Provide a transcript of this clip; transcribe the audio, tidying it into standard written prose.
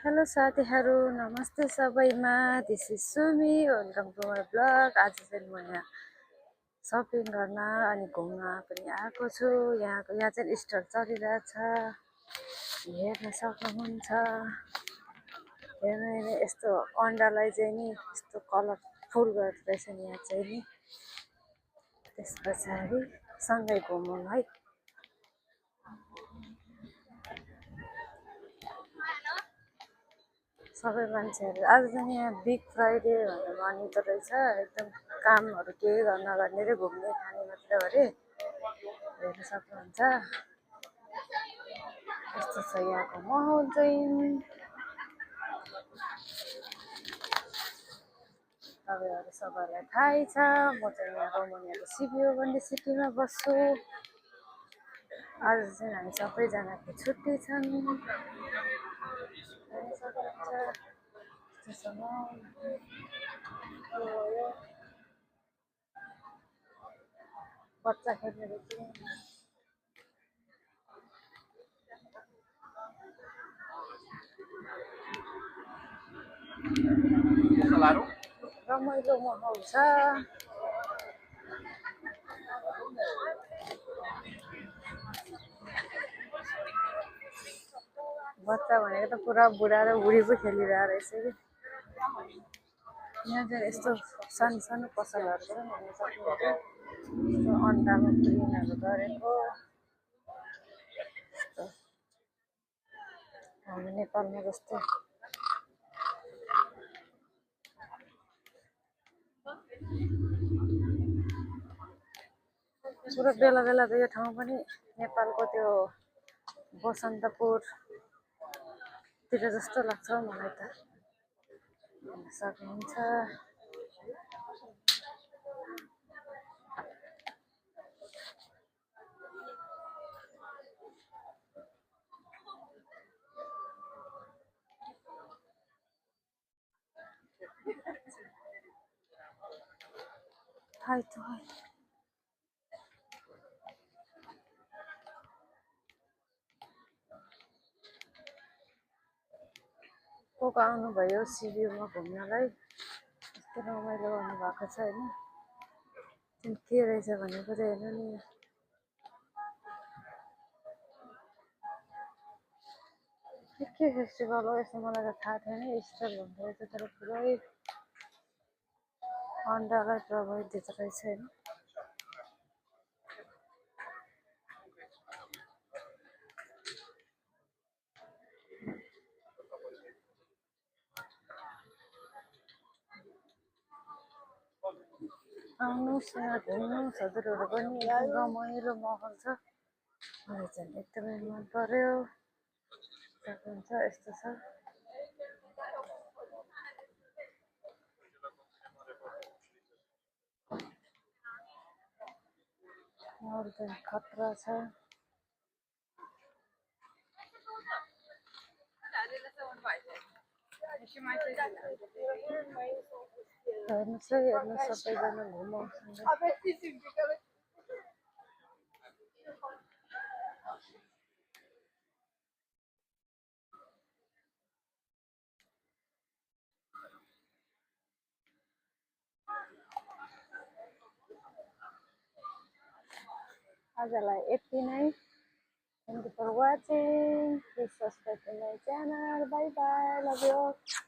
Hello साथीहरू, नमस्ते सबैमा। This is Sumi, welcome to my blog. आज चाहिँ म यहाँ सपिङ गर्न अनि घुम्न पनि आएको छु। यहाँ चाहिँ स्टोर चलिरहेछ, हेर्न सक्नुहुन्छ। हेर्नु यस्तो अन्डालाई चाहिँ नि यस्तो कलरफुल गर्दो रहेछ नि यहाँ चाहिँ नि। त्यस पछाडि सँगै घुमौँ है। सबै मान्छेहरू आज चाहिँ यहाँ बिग फ्राइडे भनेर मानिँदो रहेछ। एकदम कामहरू केही नगर्ने घुम्ने खाने मात्र अरे। हेर्न सक्नुहुन्छ यस्तो छ यहाँको माहौल चाहिँ। तपाईँहरू सबैलाई थाहै छ, म चाहिँ यहाँ रोमानियाको सिबिओ भन्ने सिटीमा बस्छु। आज चाहिँ हामी सबैजनाको छुट्टी छन्। बच्चा खेल्ने रमाइलो माहौल छ। बच्चा भनेको त पुरा बुढा र बुढी पो खेलिरहेको रहेछ कि। यहाँ चाहिँ यस्तो सानो सानो पसलहरू छ, हेर्न सक्नुहुन्छ। यस्तो अन्डामा प्रिन्टहरू गरेको हामी नेपालमा जस्तै। पुरा बेला बेला त यो ठाउँ पनि नेपालको त्यो बसन्तपुरतिर जस्तो लाग्छ मलाई त। हेर्न सक्नुहुन्छ। हाय त हाय। को आउनुभयो सिबिओमा घुम्नलाई। यस्तो रमाइलो गर्नु भएको छ होइन। के रहेछ भनेको चाहिँ हेर्नु नि। के फेस्टिभल हो यस्तो, मलाई त थाहा थिएन। इस्टर भन्दो रहेछ, तर पुरै अन्डालाई प्रभावित दिँदो रहेछ होइन। आउनुहोस् यहाँ घुम्नुहोस् हजुरहरू पनि। एकदम रमाइलो माहौल छ। मलाई चाहिँ एकदमै मन पर्यो। सक्नुहुन्छ यस्तो छ। माहौल चाहिँ खतरा छ। हेर्नुहोस् है, हेर्नुहोस् सबैजना घुमाउँछ। आजलाई यति नै। Thank you for watching. Please subscribe to my channel. Bye bye. Love you all.